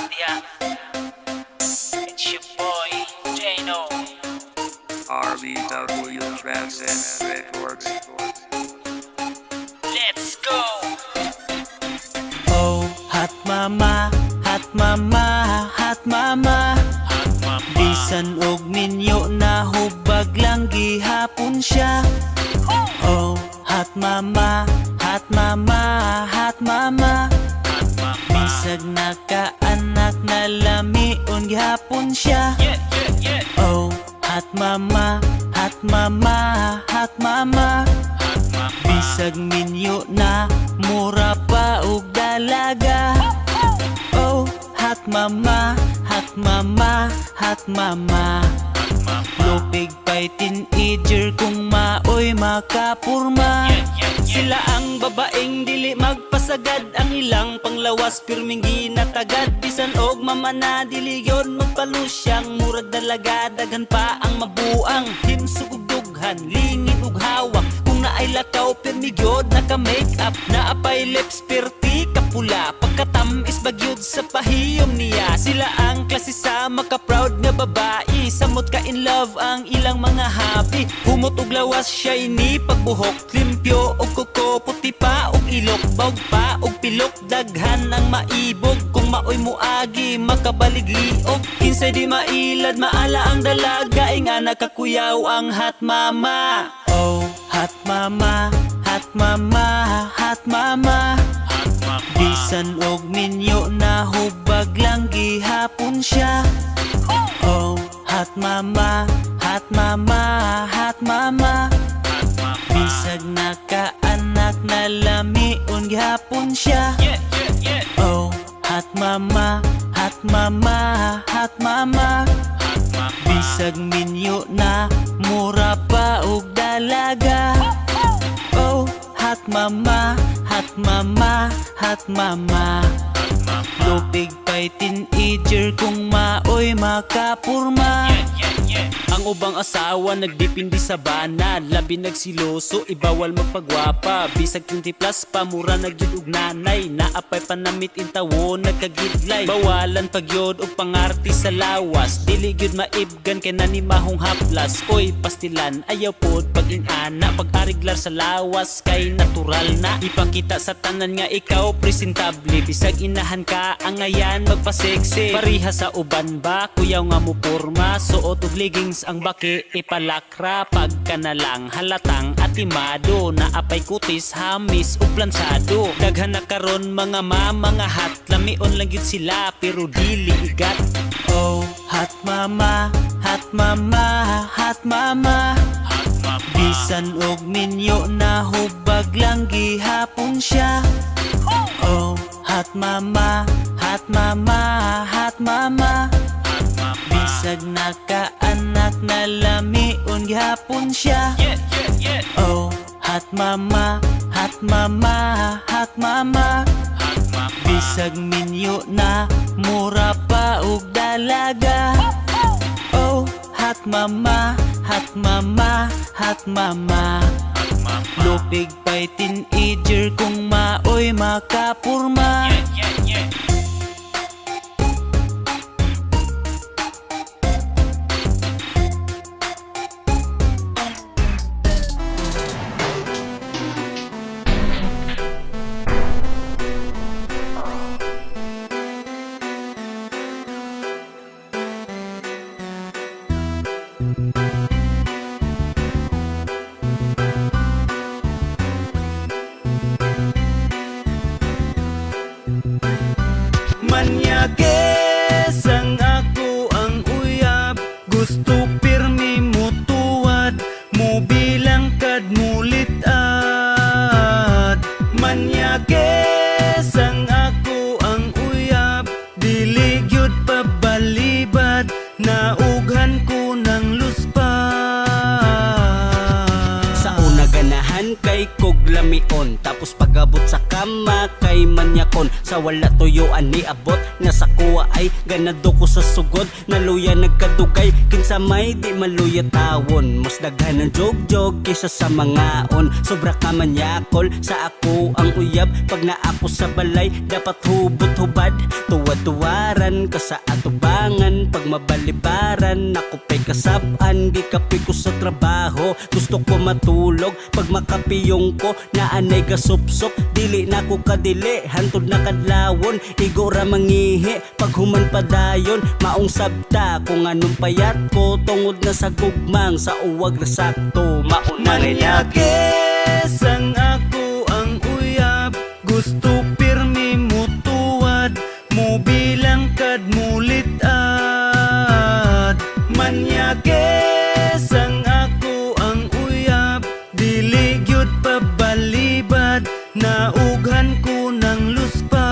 taas diha. It's your boy, Jano. RBW Transit Records. Let's go! Oh, hot mama, hot mama, hot mama. Bisan og minyo na, hubag lang gihapon siya. Oh, hot mama, hot mama, hot mama. Bisag nakaanak na, lamion gihapon siya. Oh, hot mama, hot mama, hot mama. Bisag minyo na, mura pa og dalaga. Oh, hot mama, hot mama, hot mama. Lupig pa'y teenager kung maoy makapurma. Sila ang babaeng dili magpasagad. Ang ilang panglawas pirming ginatagad. Bisan og mama na, dili yon magpalusyang. Murag dalaga, daghan pa ang mabuang. Himsog ug dughan, lingid ug hawak. Kung naay lakaw, pirmi gyud naka make up. Naapay lips pirti kapula. Pagkatamis bagyod sa pahiyom niya. Sila ang klase sa maka-proud nga babae. Samot ka in love ang ilang mga happy. Humot og lawas, shiny pagbuhok. Limpyo og kuko, puti pa og ilok. Bawg pa og pilok, daghan ang maibog. Kung maoy muagi, makabalig-liog. Kinsay di mailad, maala ang dalaga. Inga nakakuyaw ang hot mama. Oh, hot mama, hot mama, hot mama. Bisan og minyo na, hubag lang gihapon siya. Oh, hot mama, hot mama, hot mama. Bisag nakaanak na, lamion gihapon siya. Oh, hot mama, hot mama, hot mama. Bisag minyo na, mura pa og dalaga. Oh, hot mama, hot mama, hot mama. Lupig pa'y teenager kung maoy makapurma. Ang ubang asawa nagdipindi sa bana. Labi nagsiloso, ibawal magpagwapa. Bisag 20 plus pa, mura na gyud og nanay. Naapay panamit intawon, nagkagidlay. Bawalan pagyod og pangarti sa lawas. Dili gyud maibgan kay nanimahong haplas. Oy, pastilan, ayaw pod pag inana. Pag-ariglar sa lawas kay natural na. Ipakita sa tanan nga ikaw presentable. Bisag inahan ka, angayan magpa-sexy. Pareha sa uban ba, kuyaw nga mo porma. Suot og leggings, ang baki ipalakra. Pagka na lang halatang atimado. Naapay kutis, hamis ug plansado. Daghan na karon mga mga hot. Lamion lang gyud sila pero dili igat. Oh, hot mama, hot mama, hot mama. Bisan og minyo na, hubag lang gihapon siya. Oh, hot mama, hot mama, hot mama. Bisag nakaanak na, lamion gihapon siya. Oh, hot mama, hot mama, hot mama. Bisag minyo na, mura pa og dalaga. Oh, hot mama, hot mama, hot mama. Lupig pa'y teenager kung maoy makapurma. Manyakes ang ako ang uyab. Gusto pirmi mo tuwad. Mo bilangkad mulitad. Manyakes ang ako ang uyab. Dili gyud pabalibad. Naughan ko ng luspa. Sa una ganahan kay kog lamion. Tapos pag-abot sa kama kay manyakon. Sa wala tuyuan niabot nga sa kuwa ay ganado ko sa sugod. Naluya nagkadugay, kinsa may di maluya tawon. Mas daghan ng jog-jog kaysa sa mangaon. Sobra ka manyakol sa ako ang uyab. Pag naa ko sa balay, dapat hubot hubad. Tuwa-tuwaran ka sa atubangan. Pag mabalibaran, ako pa'y kasab-an. Gikapoy ko sa trabaho, gusto ko matulog. Pag makapiyong ko, naanay gasupsop. Dili na ko kadili, hantod na kadlawon. Igo ra mangihi, pag human padayon. Maong sabta kung anong payat ko, tungod na sa gugmang sa uwag ra sakto. Mauna nga lagi. Manyakes ang ako ang uyab. Gusto pirmi mutuwad, mubilang kad mulit-ad. Manyakes ang ako ang uyab. Dili gyud pabalibad, naughan ko ng luspa.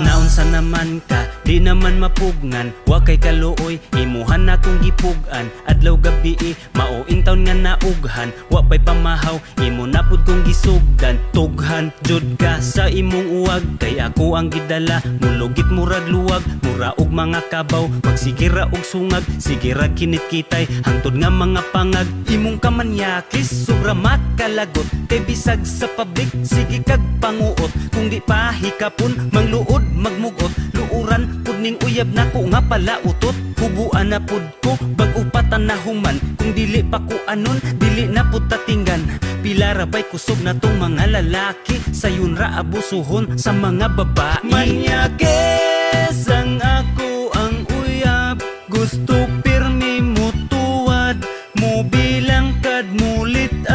Naunsa naman ka, di naman mapugnan. Wa kay kaluoy, imuhan na kong gipug-an. Adlaw gabi, mao intawon nga naughan. Wa pay pamahaw, imo na pud kong gisugdan. Tughan jud ka sa imong uwag, kay ako ang gidala. Mulugit murag luwag, mura og mga kabaw. Magsigira og sungag, sige ra kinit-kitay, hangtod nga mga pangag. Imong kamanyakis, sobra makalagot. Kay bisag sa public, sige kag panguot. Kung di pa hikapon, mangluod, magmugot. Luuran pud ning uyab nako nga pala utot. Hubuan na pud ko, bag-o pa ta nahuman. Kung dili pa ko anon, dili na pud tatinggan. Pila ra bay kusog na tong mga lalaki, sayon ra abusuhon sa mga babae. Manyakes ang ako ang uyab. Gusto pirmi mutuwad, mubilang kad mulit-ad.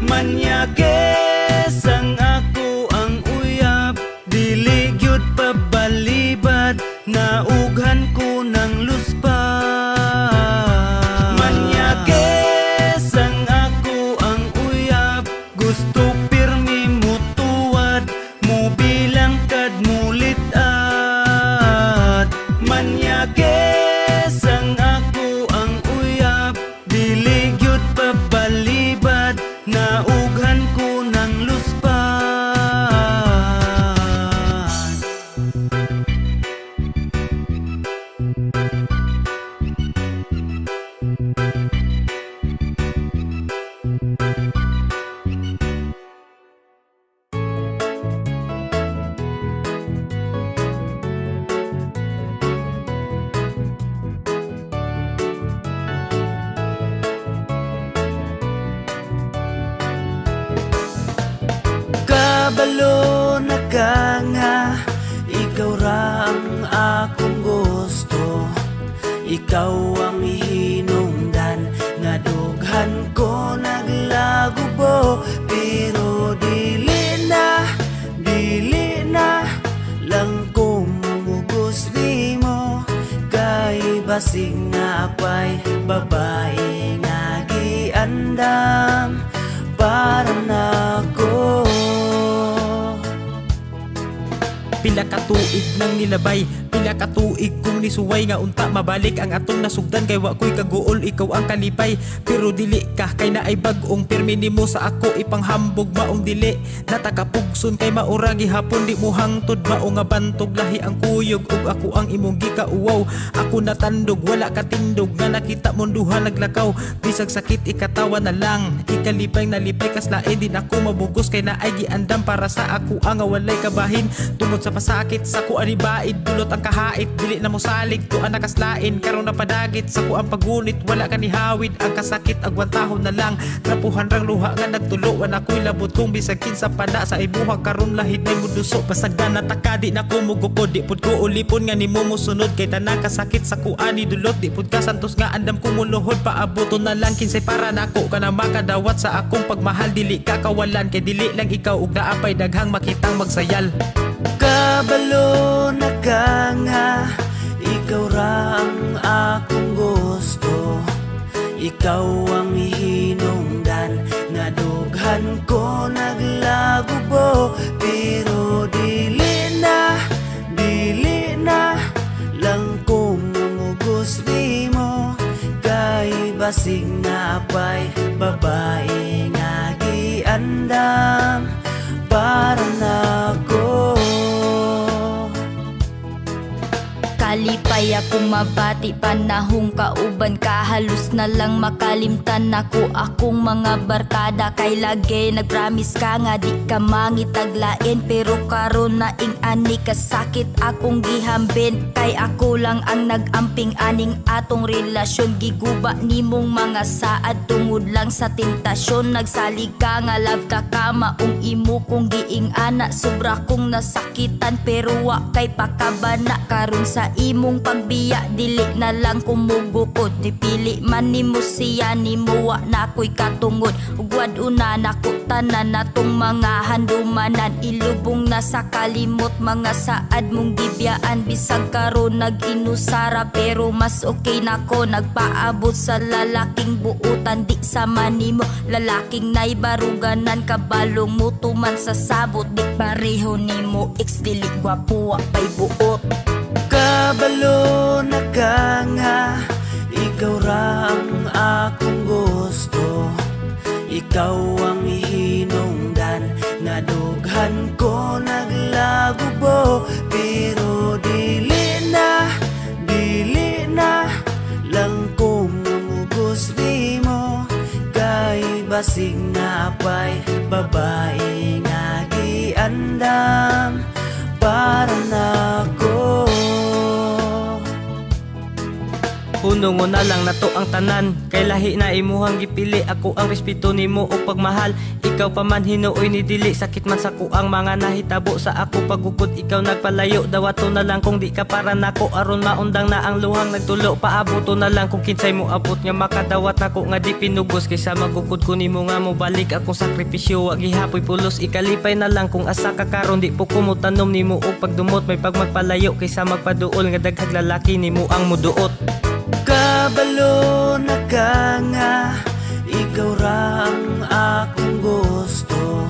Manyakes ang ako ang uyab. Dili gyud pabalibad, naughan ko ng luspa. Manyakes ang ako ang uyab. Gusto pirmi mutuwad, mubilang kad mulit-ad. Manyakes ang ako ang uyab. Dili gyud pabalibad, naughan ko ng luspa. Kabalo na ka nga ikaw ra ang akong gusto. Ikaw ang hinungdan nga dughan ko naglagubo. Pero dili na lang ko mamugos nimo. Kay basig naa pa'y babae nga giandam para nako. Pila ka tuig nang nilabay, pila ka tuig kong nisuway nga unta mabalik ang atong nasugdan, kay wa ko'y kaguol, ikaw ang kalipay. Pero dili ka kay naay bag-ong pirmi nimo sa ako ipanghambog, maong dili natakapugson kay maura gihapon di mo hangtod mao nga bantog, lahi ang kuyog ug ako ang imong gikauwaw. Ako natandog, wala ka tindog nga nakita mong duha naglakaw. Bisag sakit, ikatawa na lang, ikalipay nalipay kaslain. Di nako mabugos kay naay giandam para sa ako ang walay kabahin. Tungod sa pasakit sa kuan ni baid, dulot ang kahait, dili na mosalig tuan nakaslain. Karon na padagit sa kuang pagunit, wala ka ni hawid ang kasakit, agwantahon na lang. Trapuhan rang luha nga nagtulo, wa ako'y labot kung bisag kinsa pa na sa imuha karon lahid nay muduso. Pasagdan na taka, di na ko mugukod, di pud ko ulipon nga nimo mosunod, kay tanan kasakit sa kuan ni dulot. Di pud ka santos nga andam ko muluhod, paaboto na lang kinsay para nako ka na makadawat sa akong pagmahal. Dili ka kawalan kay dili lang ikaw ug naapay daghang makitang magsayal. Kabalo na ka nga ikaw ra ang akong gusto. Ikaw ang hinungdan nga dughan ko naglagubo. Pero dili na lang ko mamugos nimo. Kay basig naa pa'y babae nga giandam. Kalipay akong mabati panahong kauban ka. Halos na lang makalimtan nako akong mga barkada. Kay lagi nagpromise ka nga di ka mangitaglain, pero karon na ing ani kasakit akong gihambin. Kay ako lang ang nag-amping aning atong relasyon. Giguba nimong mga saad tungod lang sa tentasyon. Nagsalig ka nga love ta ka, maong imo kong giing ana. Sobra kong nasakitan pero wa kay pakabana. Karon sa imong pagbiya dili na lang kumugukod. Dipili man nimo siya, nimo wa na ako'y katungod. Ug wad-una nako tanan natong mga handumanan. Ilubong na sa kalimot mga saad mong gibiyaan. Bisag karon nag-inusara pero mas okay nako. Nagpaabot sa lalaking buutan di sama nimo. Lalaking naibaruganan kabalong mutuman sa sabot. Di pareho nimo ex, dili gwapo wa pay buot. Kabalo na ka nga ikaw ra ang akong gusto. Ikaw ang hinungdan nga dughan ko naglagubo. Pero dili na lang ko mamugos nimo. Kay basig na pa'y babae nga giandam para nako. Hunong na lang nato ang tanan kay lahi na imuhang gipili. Ako ang respeto nimo ug pagmahal. Ikaw pa man hinuoy ni dili. Sakit man sa kuang mga nahitabo. Sa ako pagukod ikaw nagpalayo. Dawato na lang kung di ka para nako aron maundang na ang luhang nagtulo. Paaboto na lang kung kinsay mo abot nga makadawat nako nga di pinugos. Kaysa magukod ko nimo nga mobalik akong sakripisyo, wa gihapoy pulos. Ikalipay na lang kung asa ka karon, di po ko motanom nimo og pagdumot. May pagmagpalayo kaysa magpaduol nga daghag lalaki nimo ang muduot. Kabalo na ka nga ikaw ra ang akong gusto.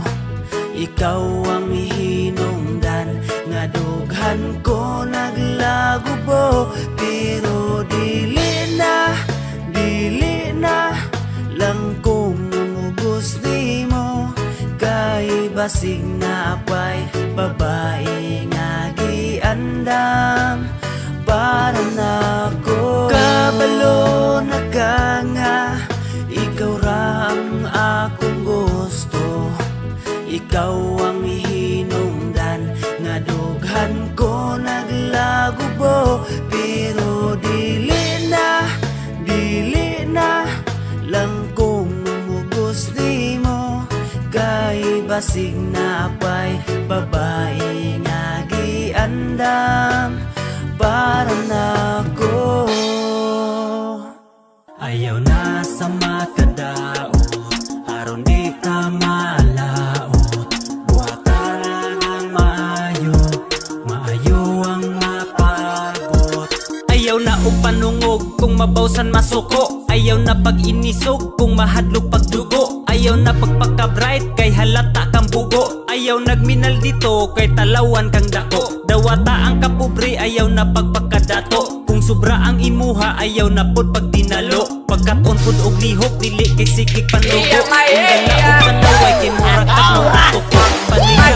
Ikaw ang hinungdan nga dughan ko naglagubo. Pero dili na lang ko mamugos nimo. Kay basig na pa'y babae nga giandam para nako. Kabalo na ka nga ikaw ra ang akong gusto. Ikaw ang hinungdan nga dughan ko naglagubo. Pero dili na lang ko mamugos nimo. Kay basig na pa'y babae nga giandam para nako. Ayaw na sa makadaot aron di ta malaot. Buhatan ang maayo, maayo ang mapabot. Ayaw na og panungog kung mabawsan masuko. Ayaw na pag-inisog kung mahadlok pagdugo. Ayaw na pagpaka-bright kay halata kang bugo. Ayaw nagminal dito kay talawan kang dako. Dawata ang kapobre, ayaw na pagpakadato. Kung sobra ang imuha, ayaw na pod pagdinalo. Pagkaton pod og lihok dili kay sigig panlugo. Undang na og panaway kay mura kag maputuko. Paniga